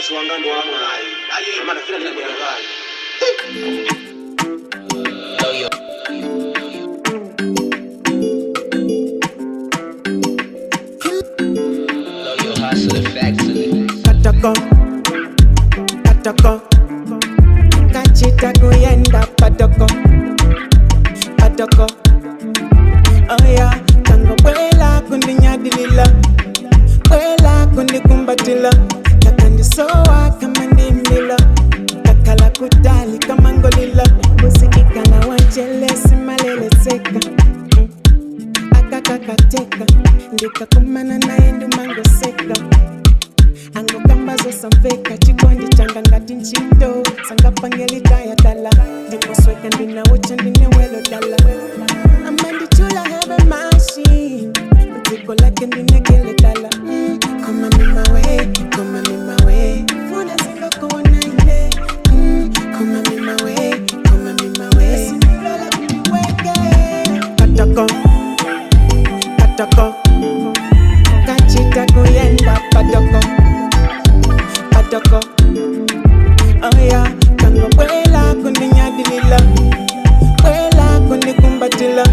Mkazi wanga ndo wamwayi amanafira ndinabwerakayi. Katoko, katoko, kachita kuyenda padoko, padoko. Oh yeah, tango bwela kundinyadilila, bwela kundikumbatila, kakandisowa kama ndimlila, kakala kutali kama ngolila, musikikala wanjelesi maleleseka. Akakakateka, ndikakumana naye ndumangoseka. Angokamba zosamveka chikondi changa ngati ntchito sangapangelitaya dala ndimusweka ndinaucha ndinewelo dala amandichula have mashi dziko lake ndinekele dala. Koma mimawe, koma mimawe, funa zingakona ine. Koma mimawe, koma mimawe, sindilola kundiweke. Katoko, katoko, kachita kuyenda padoko, padoko. Oh yeah, tango bwela kundinyadilila, bwela kundikumbatila,